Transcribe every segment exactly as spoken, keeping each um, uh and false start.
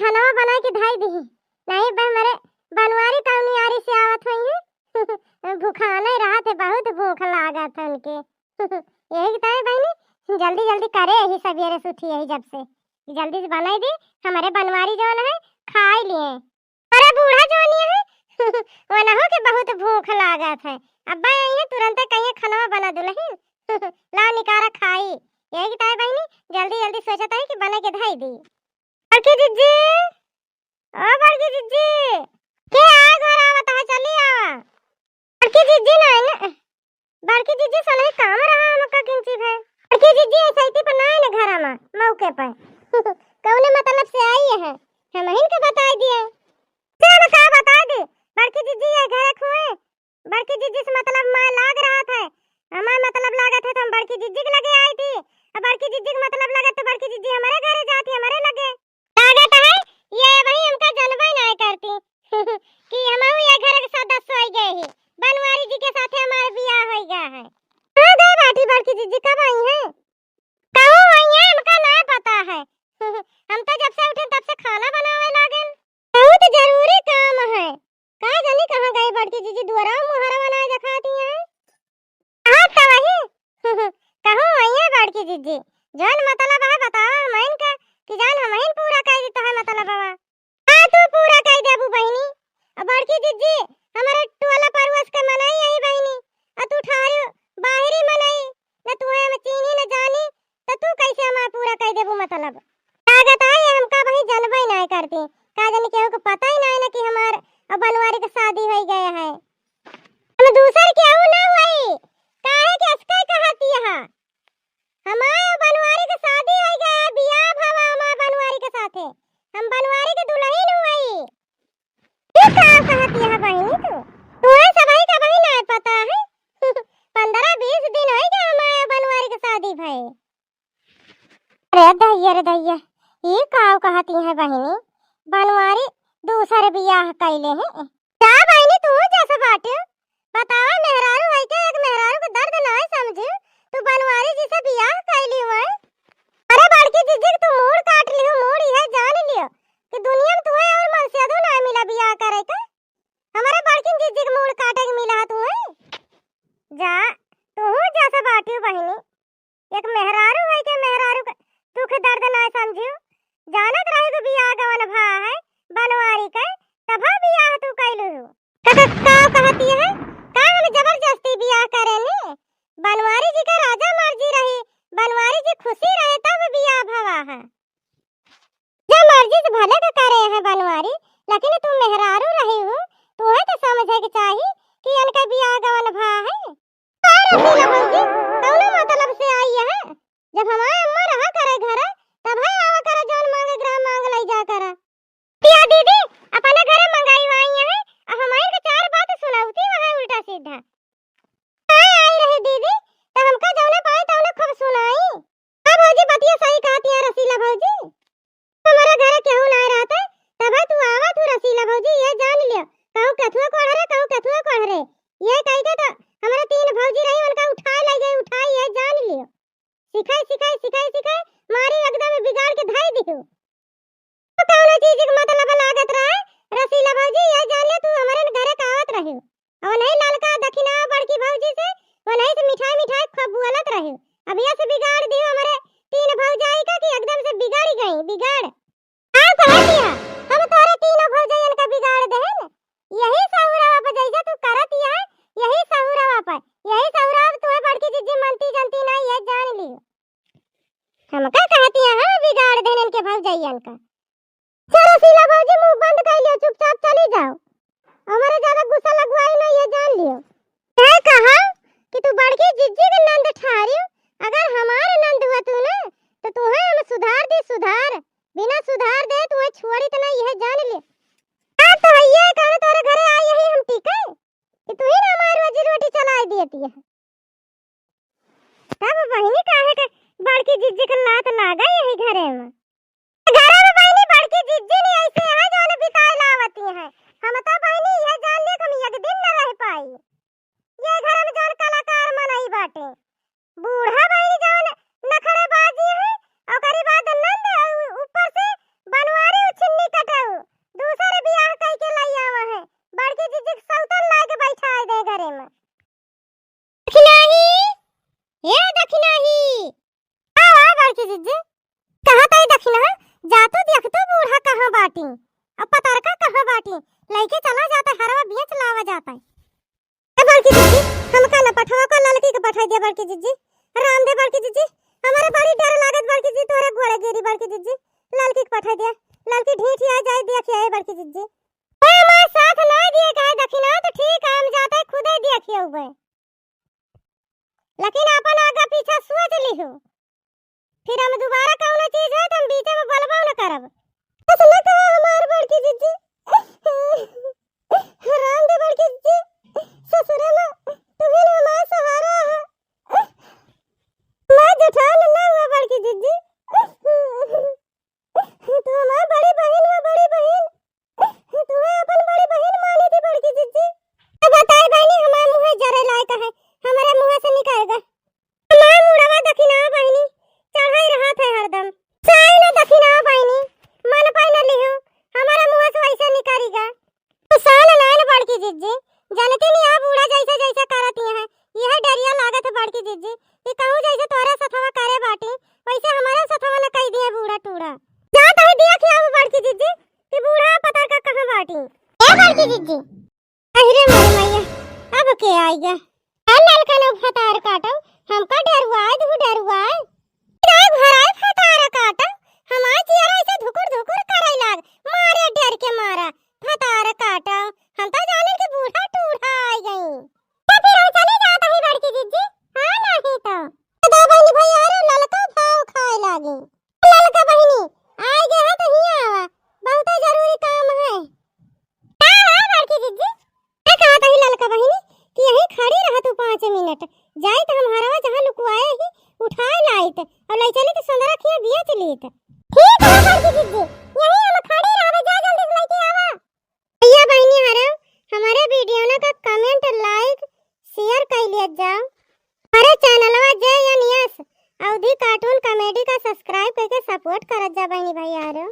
खानवा बनाइ के धइ दिही। नाहीं बे, हमरे बनवारी तउनी आरी से आवत होइहैं। भुखाने रहत है, बहुत भूख लागत है उनके। यही के ताईं बहिनी, जल्दी जल्दी करे यही, सबेरे से उठी यही जब से, जल्दी से बनाइ दी, हमरे बनवारी जउन है खाइ लिहें। अरे बूढ़ा जउन है, वनहू के बहुत भूख लागत है। अब्बा अइहैं तुरंते कहिहैं, "खनवा बना दुलहिन, ला निकारा खाई।" यही के ताईं बहिनी, जल्दी जल्दी सोचत है कि बनाइ के धइ दी। बड़की जिज्जी, ओ बड़की जिज्जी, के आ घर आवत है, चली आवा। बड़की जिज्जी नाहीं न, बड़की जिज्जी सनही काम रहा हमका किंची भे। बड़की जिज्जी ऐसैती पर नाहीं न घरा मा, मौके पर। कउने मतलब से आई है, हमहिन के बताइ दिए। चल का बताइ दी, बड़की जिज्जी ये घरे खुए, बड़की जिज्जी से मतलब माय लाग रहत है, हमार मतलब लागत है तो हम बड़की जिज्जी के लगे आइत ही, अब बड़की जिज्जी के मतलब लागत तो बड़की जिज्जी हमरे घरे जात ही, हमरे लगे। लागत है ये भाई हमका जनबे नाहीं करती कि हमहू ये घर के सदस्य होइ गए ही, बनवारी जी के साथे हमार बियाह होइ गया है। कहाँ गए बाटी बड़की जिज्जी, कब आई हैं? कहूँ आई हैं, हमका नाहीं पता है। हम तो जब से उठे तब से खाना बनावे लागेन। बहुत जरूरी काम है। का जानी कहाँ गई बड़की जिज्जी, दुअरा मुहरा बनाए देखाती हैं। हाँ, तो वही। कहूँ वही है बड़की जिज्जी। जौन मतलब है बतावा हमइन का, कि जान हमइन पूरा कइ दी तोहर मतलब बा। हाँ, तू पूरा कइ देबू बहिनी। अब बड़की जिज्जी, हमरे टोला पड़ोस के मनई यही बहिनी। आ तू ठारी बाहरी मनई, न तुहे हम चीन्ही न जानी, त तू कैसे हमार पूरा कइ देबू मतलब? लागत है ये हमका भाई जनबे नाहीं करती। का जानी केहू के पता ही नाहीं ना कि हमार अब बनवारी के शादी होइ गया है। हम दूसर केहू ना हुई, काहे के असके कहती है? हमार बनवारी के शादी होइ गया है, बियाह भवा हमार बनवारी के साथे। हम बनवारी के दुलहिन हुई। ये का कहती है बहिनी तू? तुहे सबही का बहिन नाहीं पता है? पन्द्रह बीस दिन होइ गया हमार बनवारी के शादी भए। अरे दैया रे दैया, ई का कहती है बहिनी? बनवारी दूसर बियाह कइले हैं। जा बहिनी, तू जस बाटे, बतावा, मेहरारू होइ के एक मेहरारू के दर्द नाहीं समझू, तू बनवारी जी से बियाह कइ लियो है। अरे बड़की जिज्जी के तू मूड़ काट लियो, मूड़ यह जान लियो कि दुनिया में तुहे और मनसेधू नाहीं मिला बियाह करे के। हमरे बड़की जिज्जी के मूड़ काटे के मिला है तुहे। जा, तू जस बाटे बहिनी, एक मेहरारू होइ के मेहरारू के दुख दर्द नाहीं समझू। जानत रही तू बियाह गवन भा है बनवारी के, तब बियाह तू कइलू हो। का, का, का कहती है? का हम जबरदस्ती बियाह करेनी? बनवारी जी का राजा मर्जी रही, बनवारी जी खुशी रहे तब बियाह भवा है। जब मर्जी से भले का करे है बनवारी, लेकिन तू मेहरारू रही हो, तुहे तो समझे के चाही कि इनका बियाह गवन भा है। का रसीला भौजी, कौनो मतलब से आई है? जब हमार अम्मा रहा करे घरे, तब है आवा करे, जौन मांगे ग्राम मांग लई जा करे। पिया दीदी, अपने घरे मंगाई आई है, अब हमार के चार बात सुनावती वहाँ उल्टा सीधा। का आई रही दीदी, तो हमका जौने पाई तौने खूब सुनाई। हाँ भौजी, बतिया सही कहती है रसीला भौजी। हमारे घरे केहू ना रहते, तब तू आवा तू रसीला भौजी, ये जान लियो। कहूँ कथुआ कोढ़ रे, कहूँ कथुआ कोढ़ रे। ये कही के तो हमारे तीन भौजी रही, उनका उठाए ले गई, उठाए, ये जान लियो। सिखाई, सिखाई, सिखाई, सिखाई, मारी एकदम बिगाड़ के धई दियो। तो कौनो चीज के मतलब लागत रहे, रसीला भौजी, ये जान ले तू हमारे घरे का आवत रहे। और नहीं ललका दखिना बड़की भौजी से, वो नहीं से मिठाई, मिठाई खूब बोलत रहे। अब ये से बिगाड़ दियो हमारे तीन भौजाई का कि एकदम से बिगड़ गई, बिगड़। का कहत हिया? हम तोहरे तीनों भौजैयन का बिगाड़ देहन। यही सहुरवा पर जैसे तू करत हिया, यही सहुरवा पर, यही सहुरवा पर तुहे बड़की जिज्जी मनती जनती ना, ये जान लियो। हमका कहत हिया हम बिगाड़ देहन इनके भौजैयन का। चलो शीला भौजी, मुंह बंद कर लियो, चुपचाप चली जाओ। हमारे ज्यादा गुस्सा लगवाई ना, ये जान लियो। ये कहा कि तू बड़की जिज्जी के नंद ठारियो, अगर हमार नंद हुआ तू ना, तो तुहे हम सुधार दी, सुधार। बिना सुधार दे तुहे छोड़ी तो ना, ये जान लियो। हाँ तो भैया, कौन तोरे घरे आई यही हम टिके कि तू ही ना हमार रोजी रोटी चलाई दियती है। तब बहिनी काहे के बड़की जिज्जी के लात लागा यही घरे में। घरे में बहिनी बड़की जिज्जी नहीं ऐसे है जो उन्हें बिताए लावती है। हम तो बहिनी यह जान ले कि हम एक दिन न रह पाई। ये घर में जौन कलाकार मनई बाटे, बूढ़ा बहिनी जौन नखड़ेबाजी है, ओकरी बाद नंद उ-, ऊपर से बनवारी उछिन्नी बाटी, अब पतरका कहाँ बाटी? लइके चला जाता, हरवा बेच लावा जाता। ए बड़की जिज्जी, हमका न पठवा को, ललकी के पठाई दे बड़की जिज्जी। राम दे बड़की जिज्जी, हमरे बड़ी डर लागत बड़की जिज्जी, तोहरे गोड़े गिरी बड़की जिज्जी। ललकी के पठाई दे, ललकी ढीठ आ जाए, देख आए बड़की जिज्जी। ए माँ, साथ ना दिए कहे दखिना तो ठीक है, हम जाते खुदे देखिए हुए। लेकिन अपन आगा पीछा सोच लिहो, फिर हम दोबारा कउनो चीज होए तो हम बीचे में बोलबो न करब। बस न कहो हमार बड़की जिज्जी, राम दे बड़की जिज्जी, ससुरे में तुम्हें हमार सहारा है। माँ जेठान ना हुआ बड़की जिज्जी, तू हमार बड़ी बहिन हुआ, बड़ी बहिन। तू अपन बड़ी बहिन मानी थी बड़की जिज्जी। तो बताई बहिनी, हमार मुँह जरे लायक है, हमरे मुँह से निकल गए। हमार मुड़वा दखिना बहिनी, चढ़ाई रहत है हरदम। साई न दखिना बहिनी, मन पाई न लिहो, हमारे मुँह से वैसे निकल गए। तू सान नान बड़की जिज्जी, जानती नहीं आप बूढ़ा जैसे जैसे करत ही हैं, यह डरिया लागत है बड़की जिज्जी, कि कहूँ जैसे तोरे सथवा करे बाटी, वैसे हमारे सथवा न कह दिए बूढ़ा टूढ़ा। जा तही देख आओ बड़की जिज्जी, कि बूढ़ा पतरका कहाँ बाटी। ए बड़की जिज्जी, अहिरे मोरे मैया, अब के आइगा? ए ललकन भतार काटो, हमका डरुआए दू डरुआए। काय भराए भतार काटो, हमार जियरा ऐसे धुकुर धुकुर करे लाग, मारे डर के मारा। भतार काटा, हम तो जाने कि बूढ़ा टूढ़ा आ गई। तो फिर हम चले जात ही बड़की जिज्जी, हाँ नहीं तो। तो दो बहनी भैया रे ललका भाव खाए लागे। ललका बहनी, आ गए हैं तो हियाँ आवा, बहुत जरूरी काम है। का है बड़की जिज्जी? मैं कहा था ही ललका बहनी कि यहीं खड़ी रह तू पाँच मिनट, जाइत हम हरवा जहाँ लुकुआए ही उठाए लाइत और ले चलित संदरा खिया बेच लीत। ठीक है बड़की जिज्जी, यहीं हम खड़ी रहबे, जा जल्दी से लेके आवा। भैया बहिनी हरव, हमारे video ना का comment, like, share कर लिया जाओ। हमारे channelवा जे एन एस अवधी cartoon comedy का subscribe करके support करत जा बहिनी भैया हरव।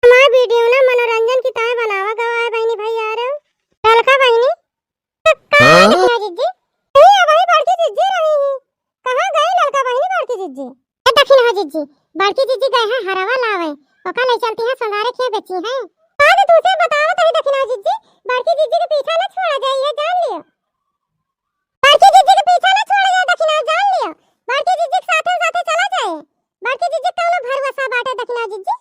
हमारे video ना मनोरंजन की तरह बनावा गवा है बहिनी भैया हरव। ललका बहिनी, कहाँ हाँ? दखिना जिज्जी? यही है, वही बड़की जिज्जी रही है। कहाँ गई ललका बहिनी बड़की जिज्जी? ए दखिना जिज्जी, बड़की जिज्जी गए हैं हरवा लावे, ओका ले चलती हैं संगारे खिया बेची हैं। आज तुझे बतावत है दखिना जिज्जी, बड़की जिज्जी के पीछा न छोड़ा जाए, ये जान लियो। बड़की जिज्जी के पीछा न छोड़ा जाए दखिना, जान लियो। बड़की जिज्जी के साथे साथे चला जाए। बड़की जिज्जी कौनो भरोसा बाटे दखिना जिज्जी।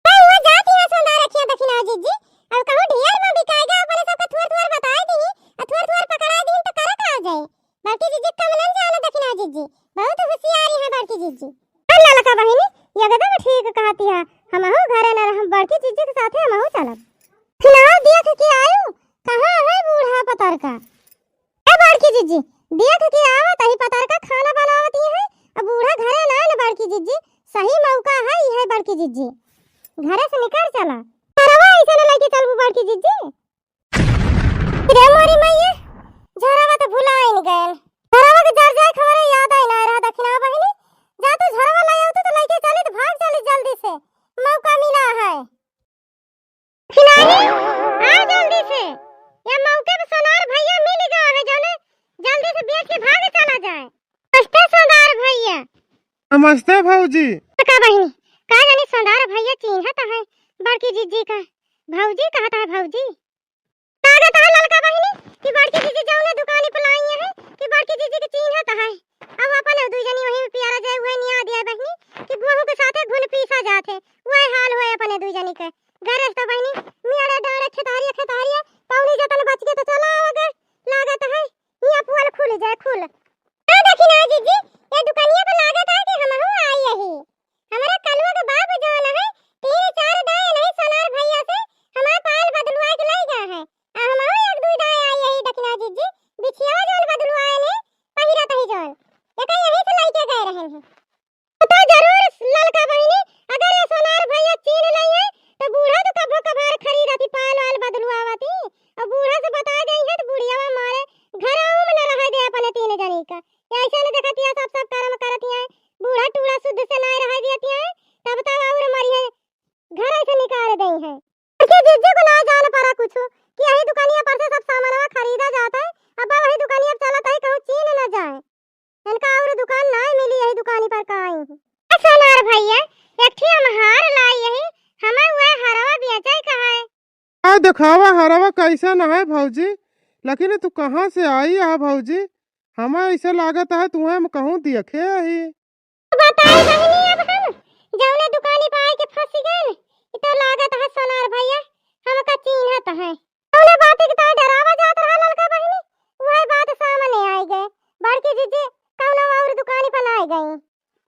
तो वो जाती है संदा रखिया दखिना जिज्जी, अब कहूँ ढेर में बिकाएगा, अपने सबके थोर थोर बताए दी, और थोर थोर पकड़ाए दी तो करत आ जाए। बड़की जिज्जी कम नन जाने दखिना जिज्जी, बहुत होशियारी है बड़की जिज्जी। और ललका बहिनी, एकदम ठीक कहती है, हमहू घरे न रहम, बड़की जिज्जी के साथे हमहू चलब। खिलाओ देख के आयो, कहाँ है बूढ़ा पतरका? ए बड़की जिज्जी, देख के आवत ही पतरका खाना बनावत ही है, अब बूढ़ा घरे ना न बड़की जिज्जी, सही मौका है, ई है बड़की जिज्जी, घरे से निकल चला। घरवा ऐसे न लेके चलबू बड़की जिज्जी। रे मोरी मैया, झरवा तो भुलाइन गएन। झरवा के जर जाए के हमरे याद आई ना रहा दखिना बहिनी, जा तू झरवा ले आऊ तो लेके चली तो भाग चली जल्दी से, मौका मिला है। खिलाड़ी, आ जल्दी से। ये मौके पे सोनार भैया मिल गया है, जौने जल्दी से बेच के भाग चला जाए। नमस्ते सोनार भैया। नमस्ते भौजी। का बहिनी, का जानी सोनार भैया चीन्हत है बड़की जिज्जी का। भौजी कहत है भौजी। लागत है ललका बहिनी कि बड़की जिज्जी जौने दुकानी पे लाई है कि बड़की जिज्जी के चीन्हत है। अब अपन दुई जनी वहीं पे पियारा जाए, वही निया दिया बहिनी कि गोहूं के साथे घुन पीसा जात है, वही हाल हुए अपने दुई जनी के। गरज तो बहिनी, मियाड़े डाड़े खेतारिया खेतारिया, पौनी जतन बच के तो चला आवे, लागत है, हिया पुअल खुल जाए, खुल। का दखिना जिज्जी, ये दुकनिया पे लागत है कि हमहू आई यही। हमरा कलुआ के बाप जौन है, तीन चार दाई नहीं सोनार भैया से, हमार पाल देखावा हरवा कैसन है भौजी, लेकिन तू कहाँ से आई है भौजी? हमें ऐसे लागत है तुम्हें हम कहूँ देखे ही। बताई बहिनी अब हम, जौने दुकानी पे आए के फंसी गए, ई तो लागत है सोनार भैया हमका चीन्हत है। जौने बात के ताई डरावा जात रहा ललका बहिनी, वह बात सामने आई गए। बड़की जीजी कौनो और दुकानी पर ना आई गई,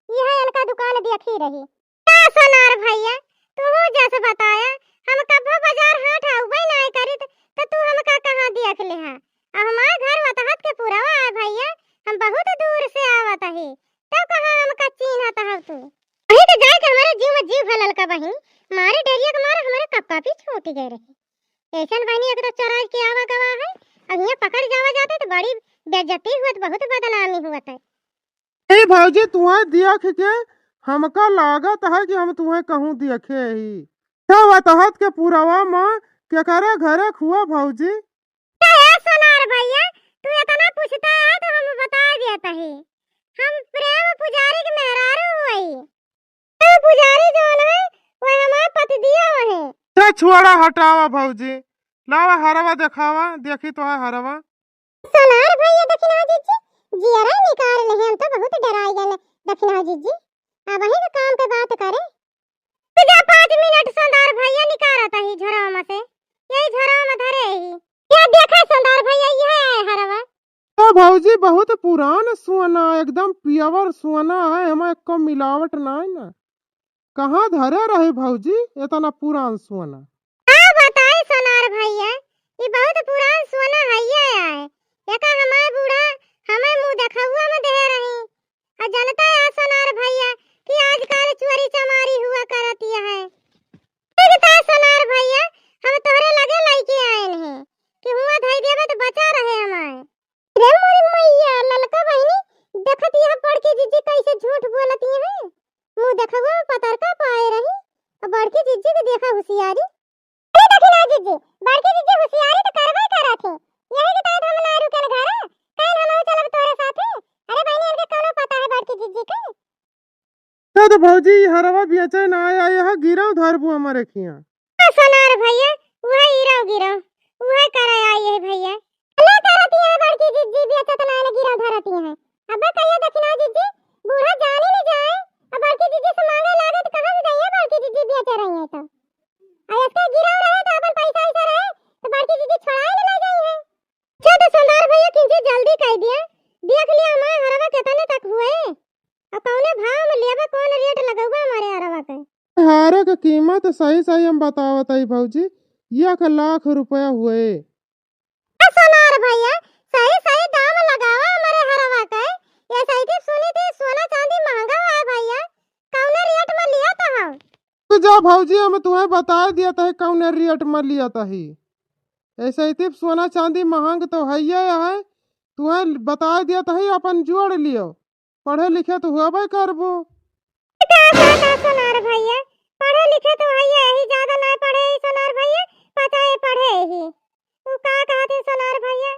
यह इनका दुकान देखी रही। का सोनार भैया, तू जस बताया, हम कब्बो बाजार हाट आउबे नाय करित, त तू हमका कहाँ देख लेहा? आ हमार घर वतहत के पुरवा है भैया, हम बहुत दूर से आवत ही, तब कहाँ हमका चीन्हत हव तू? वहीं तो जाए के हमारे जीव में जीव भलल का बहिन, मारे डरिया के मारे हमारे कपकपी छूट गए रहे। ऐसन बहिनी एक तो चोराई के आवा गवा है, अब यहाँ पकड़ जावा जाते तो बड़ी बेइज्जती हुआ, बहुत बदनामी हुआ है। ए भौजी, तुहैं देख के हमका लागत है कि हम तुहैं कहूँ देखे ही। तो वतहत के पुरवा मा केकरे घरे खुआ भौजी? ए सोनार भैया, तू इतना पूछता है तो हम बता देत ही। हम प्रेम पुजारी के मेहरारू हुई। प्रेम पुजारी जौन है, वह हमार पति दिया है। ते छोड़ा हटावा भौजी, लावा हरवा देखावा, देखी तो है हरवा। सोनार भैया दखिना जीजी, जियरा निकार लेहे, हम तो बहुत डराई गए दखिना जीजी। अब वही के काम पे बात करे। तू जा पाँच मिनट सोनार भैया निकारत ही झोरवा में से, यही झोरवा में धरे ही। ये देखा सोनार भैया, यह है हरवा। तो भौजी बहुत पुरान सोना, एकदम pure सोना है, हमें एको मिलावट ना है ना। कहाँ धरे रहे भौजी इतना पुरान सोना? का बताई सोनार भैया, ई बहुत पुरान सोना हइये आए। एका हमार बूढ़ा, हमार मुँह देखउआ में देहे रही। आ जनता है सोनार भैया कि आजकल चोरी चमारी हुआ करत है। ठीक ता सोनार भैया, हम तोहरे लगे लइके आएन हैं कि हुआ धई देबे तो बचा रहे हमार। रे मोरी मैया, ललका बहिनी, देखत यह बड़की जीजी कैसे झूठ बोलत है। मुँह देखबो पतरका पाए रही, और बड़की जीजी के देखा होशियारी। अरे दखिना जीजी, बड़की जीजी होशियारी तो करबे करत है। यही के तहत हम ना रुकल घर, कहीं हम चलब तोरे साथे। अरे बहिनी, इनके कौनो पता है बड़की जीजी के? तो, तो भौजी, ई हरवा बेचे ना आया, यह गिरव धरबू हमारे खिया। आ सोनार भैया, उहे गिरव गिरव, उहे करे आई है भैया। ले करती है बड़की जीजी, बेचत ना है, गिरव धरती है। अबे कहिया दखिना जीजी, बूढ़ा जानी न जाए, अब बड़की जीजी से मांगे लागे तो कहाँ से जाइए बड़की जीजी बेचे रही है तो। आ इसका गिरव रहे तो अपन पैसा ऐसा रहे, तो बड़की जीजी छोड़ाए न ले जाई है। अच्छा तो सोनार भैया किंचे जल्दी कह दिया, देख लिया हमारे हरवा कितने तक हुए। अब कौने भाव में लेबा, कौन रेट लगउबा हमारे अरवा के? हारे के कीमत सही सही हम बतावत हई भौजी, एक लाख रुपया हुए। ए सोनार भैया, सही सही दाम लगावा हमारे हरवा के। ये सही थी सुनी थी सोना चांदी महंगा हुआ है भैया, कौने रेट में लिया तो हम? तो जा भौजी, हम तुम्हें बताए दिया तही कौने रेट में लिया तही। ऐसे ही थी सोना चांदी महंग तो है ही है, तुम्हें बताए दिया तही, अपन जोड़ लियो। पढ़े लिखे तो हुआ भाई करबो। का, का, का सोनार भैया, पढ़े लिखे तो है यही, ज्यादा ना पढ़े ही सोनार भैया, पचाए पढ़े ही। तू का कहते सोनार भैया,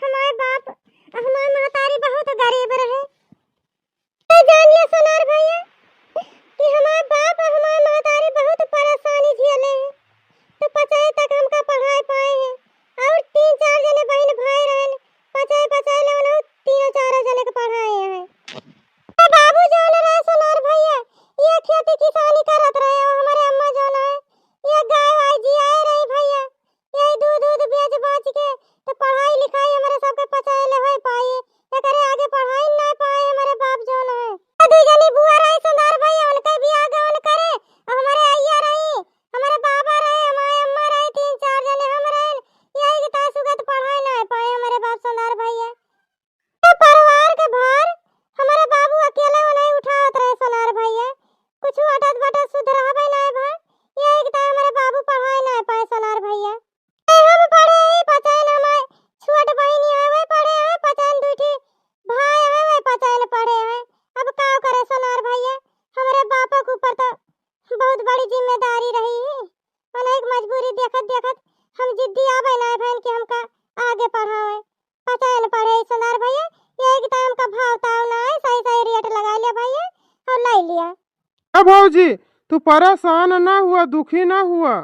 हमारे बाप, हमारे महतारी बहुत गरीब रहे। तो जान ले सोनार भैया कि हमारे बाप और हमारे महतारी बहुत परेशानी झेले हैं, तो पचाए तक हमका पढ़ाए पाए हैं। और तीन चार जने बहन भाई रहन, पचाए पचाए ले उन्हें तीनों चारों जने के पढ़ाए हैं। तो बाबू जौन रहे सोनार भैया, ये खेती किसानी करत रहे, और हमारे अम्मा जौन है, ये गाय वाय जियाए रही भैया, यही दूध दूध बेच बाच के तो पढ़ाई लिखाई हमारे सबके पचाए ले होए पाई, एकरे आगे पढ़ाई ना पाए हमारे बाप जौन है। तो दू जनी बुआ रही सोनार भैया, उनके बियाह गवन करे, और हमारे अइया रही, हमारे बाबा रहे, हमारे अम्मा रही, तीन चार जने हम रहे, यही के तासुगत पढ़ाई ना पाए हमारे बाप सोनार भैया। तो परिवार के भार हमारे बाबू अकेले वो नहीं उठावत रहे सोनार भैया। कुछ अटत बटत सुधरावे नहीं भा, यही के ताई हमारे बाबू पढ़ाए नहीं पाए सोनार भैया। ए, हम पढ़े ही पचाइन, हमारे छोट बहिनी है, वह पढ़े है पचाइन, दू ठी भाई है, वह पचाइन पढ़े है। अब का करे सोनार भैया, हमारे बापा के ऊपर तो बहुत बड़ी जिम्मेदारी रही है। अनेक मजबूरी देखत देखत हम जिद्दी आवे ना भैन कि हमका आगे पढ़ावे। पचाइन पढ़े सोनार भैया, यही कि तो हमका भाव ताव ना है, सही सही रेट लगा लिया भैया और ले लिया। अब भौजी, तू परेशान ना हुआ, दुखी ना हुआ,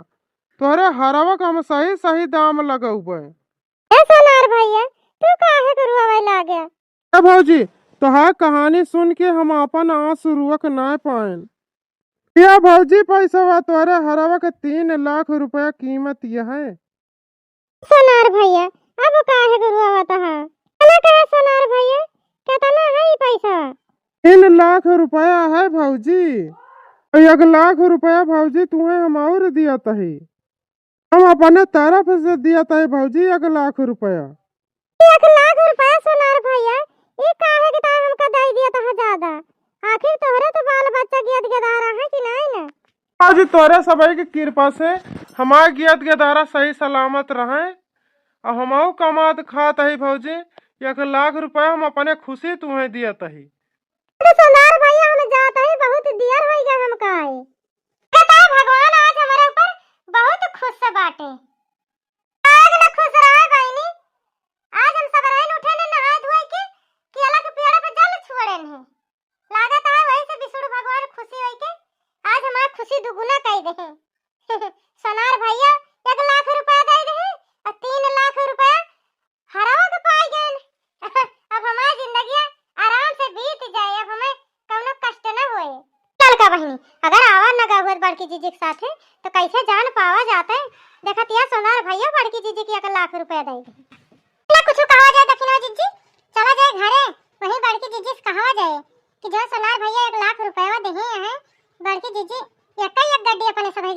तोहरे हरवा क हम सही सही दाम लगउबे। ए सोनार भइया, तू काहे के रुआवे लागे? ए भौजी, तोहार कहानी सुन के हम आपन आँसू रुअक नाय पाएन। या भौजी, पैसवा तोहरे हरवा क तीन लाख रुपया कीमत यहै। सोनार भइया, अब काहे के रुआवत ह? केतना कहे सोनार भइया, केतना है ई पैसा? तीन लाख रुपया है भौजी। एक लाख रुपया भौजी तुहे हम और दियत ही। हम अपने तरफ से दियत ही भौजी एक लाख रुपया। एक लाख रुपया सोनार भइया, ई काहे के तार हमका दे दियत ह ज्यादा? आखिर तोहरे तो बाल बच्चा गियत गियदारा है कि नाहीं न? आज तोहरे सबई के कृपा से हमार गियत गियदारा सही सलामत रहे। अब हमहू कमात खात ही भौजी, एक लाख रुपया हम अपने खुशी तुहे दियत ही। अरे सोनार भइया, हम जात ही, बहुत दियर होइ गए हमका। कहता है भगवान आज हमरे ऊपर बहुत खुश से बाटे। आज न खुश रहे बहिनी, आज हम सबरहिन उठे न नहाए धोए के, केला के पेड़ पे जल छोड़े नहीं। लागत है वही से विष्णु भगवान खुशी होई के आज हमार खुशी दुगुना कई दे। सोनार भइया एक लाख रुपया दे दे और तीन लाख रुपया हरवा के पाई गए। अब हमार जिंदगी आराम से बीत जाए, अब हमें कौनो कष्ट न होए। ललका बहिनी, अगर आवा न गए हुए बड़की जीजी के साथे, तो कैसे जान पावा जाते? देखत या सोनार भइया बड़की जीजी के एक लाख रुपया दे दे। ना कुछ कहा जाए दखिना जीजी, चला जाए घरे, वहीं बड़की जीजी से कहा जाए कि जो सोनार भइया एक लाख रुपया देहे हैं, बड़की जीजी एक ही एक गड्डी अपने सबही